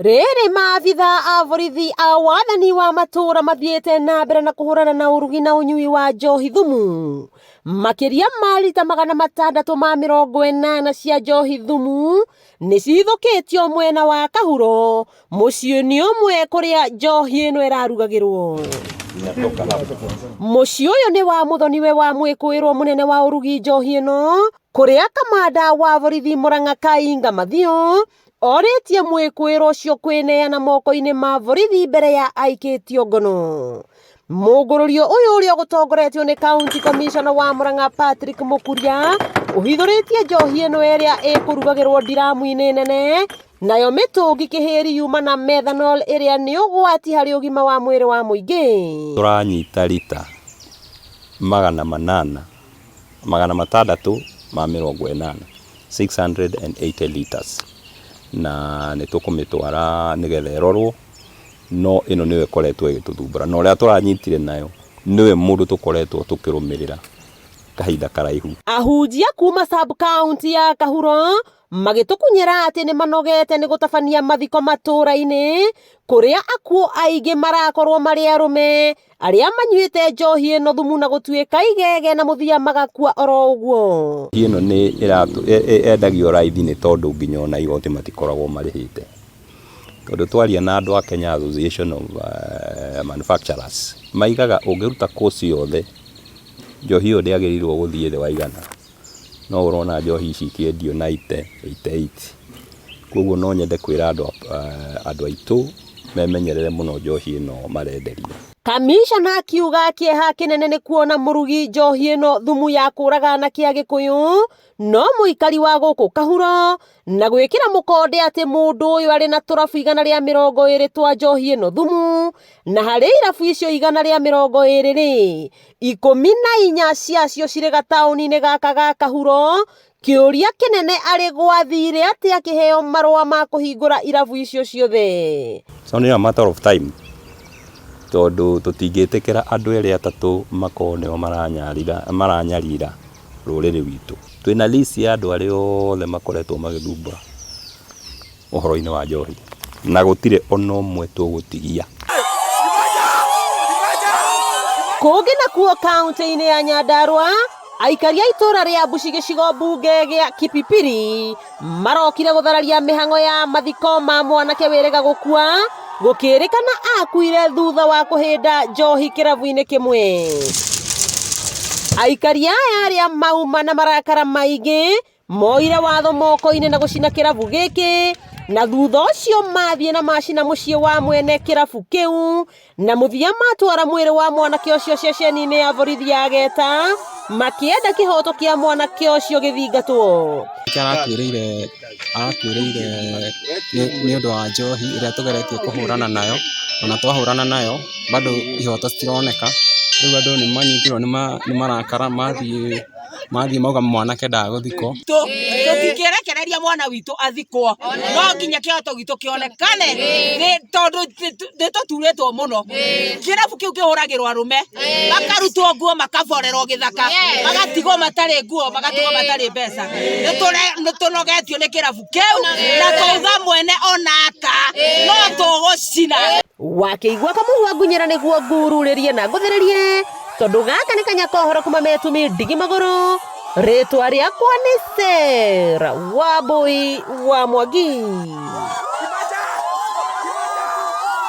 Rĩrĩ maabitha a borithi a wathani wa matũũra mathiĩte na mbere na kũhũrana na ũrugi na ũnyui wa njohi thumu. Makĩria ma rita 680 cia njohi thumu nĩ cihithũkĩtio mwena wa Kahuro, mũciĩ-inĩ ũmwe kũrĩa njohi ĩno ĩrarugagĩrwo. Mũciĩ ũyũ nĩ wa mũthoniwe wa mwĩkũĩrwo mũnene wa ũrugi njohi ĩno, kũrĩa kamanda wa borithi Murang'a Kainga Mathiũ orĩtie mwĩkũĩrwo ũcio kwĩneana moko-inĩ ma borithi mbere ya aikĩtio ngono. Mũngũrũrio ũyũ ũrĩa ũgũtongoretio nĩ County Commissioner wa Murang'a Patrick Mũkuria ũhithũrĩtie njohi ĩno ĩrĩa ĩkũrugagĩrwo ndiramu-inĩ nene nayo mĩtũngi kĩhĩri yuma na methanol ĩrĩa nĩ ũgwati harĩ ũgima wa mwĩrĩ wa mũingĩ. Tũranyita rita 800 680, 680 litres, na nĩ tũkũmĩtwara nĩgetha ĩrorwo, no ĩno nĩyo ĩkoretwo ĩgĩtũthumbũra, na ũrĩa tũranyitire nayo nĩwe mũndũ tũkoretwo tũkĩrũmĩrĩra kahinda karaihu. Ahunjia kuma sub county ya Kahuro magĩtũkunyĩra atĩ nĩ manogete nĩ gũtabania mathiko matũũra-inĩ kũrĩa akuũ aingĩ marakorwo marĩ arũme arĩa manyuĩte njohi ĩno thumu na gũtuĩka igege na mũthia magakua oro ũguo. Njohi ĩno nĩ ĩrendagio raithi nĩ tondũ nginya ona igoti matikoragwo marĩhĩte. Tondũ twaria na andũ a Kenya Association of Manufacturers, maigaga ũngĩruta course yothe, njohi ĩyo ndĩagĩrĩirwo gũthiĩ thĩ wa 100. No ũrona njohi ici ikĩendio 90, 88. Koguo no nyende kwĩra andũ aitũ memenyerere mũno njohi ĩno marenderio. Kamishona akiuga kĩeha kĩnene nĩ kuona mũrugi njohi ĩno thumu ya kũraga anake a Gĩkũyũ no mũikari wa gũkũ Kahuro na gwĩkĩra mũkonde atĩ mũndũ ũyũ arĩ na tũrabu 120 twa njohi ĩno thumu na harĩ irabu icio 120 rĩ 14 ciacio cirĩ gataũni-inĩ gaka ga Kahuro. Kĩũria kĩnene arĩ gwathire atĩa akĩheo marũa ma kũhingũra irabu icio ciothe. It's only a matter of time tondũ tũtingĩtĩkĩra andũ erĩ atatũ makorwo nĩo maranyarira maranyarira rũrĩrĩ rwitũ. Twĩna list ya andũ arĩa othe makoretwo magĩthumbũra ũhoro-inĩ wa njohi na gũtirĩ ona ũmwe tũgũtigia. Kũngĩ nakuo kaunti-inĩ ya Nyandarua, aikari a itũũra rĩa Mbuci gĩcigo mbunge gĩa Kipipiri marokire gũthararia mĩhang'o ya mathiko ma mwanake wĩrĩga gũkua gũkĩrĩkana akuire thutha wa kũhĩnda njohi kĩrabu-inĩ kĩmwe. Aikari aya arĩa mauma na marakara maingĩ moire watho moko-inĩ na gũcina kĩrabu gĩkĩ na thutha ũcio mathiĩ na macina mũciĩ wa mwene kĩrabu kĩu na mũthia matwara mwĩrĩ wa mwanake ũcio ceceni-inĩ ya borithi ya Geta makĩenda kĩhoto kĩa mwanake ũcio gĩthingatwo. Arakuĩrĩire arakuĩrĩire nĩ ũndũ wa njohi ĩrĩa tũgeretie kũhũrana nayo, ona twahũrana nayo bado ihoto citironeka, rĩu andũ nĩ manyitirwo nĩ marakara mathiĩ mathiĩ mauga mwanake ndagũthikwo. Tũtingĩrekereria mwana witũ athikwo, no nginya kĩhoto gitũ kĩonekane, tondũ nĩ tũturĩtwo mũno. Kĩrabu kĩu kĩhũragĩrwo arũme, makarutwo nguo makaborerwo gĩthaka, magatigwo matarĩ nguo, magatigwo matarĩ mbeca. Nĩ tũnogetio nĩ kĩrabu kĩu, na twauga mwene ona aka no tũgũcina. Wakĩigua kamũhwa ngunyĩra nĩguo ngururĩrie na ngũthĩrĩrie tondũ gaka nĩ kanya kohoro kuma metumi ndigi magũrũ. Rĩtwa rĩakwa nĩ Sarah Wambui wa Mwangi.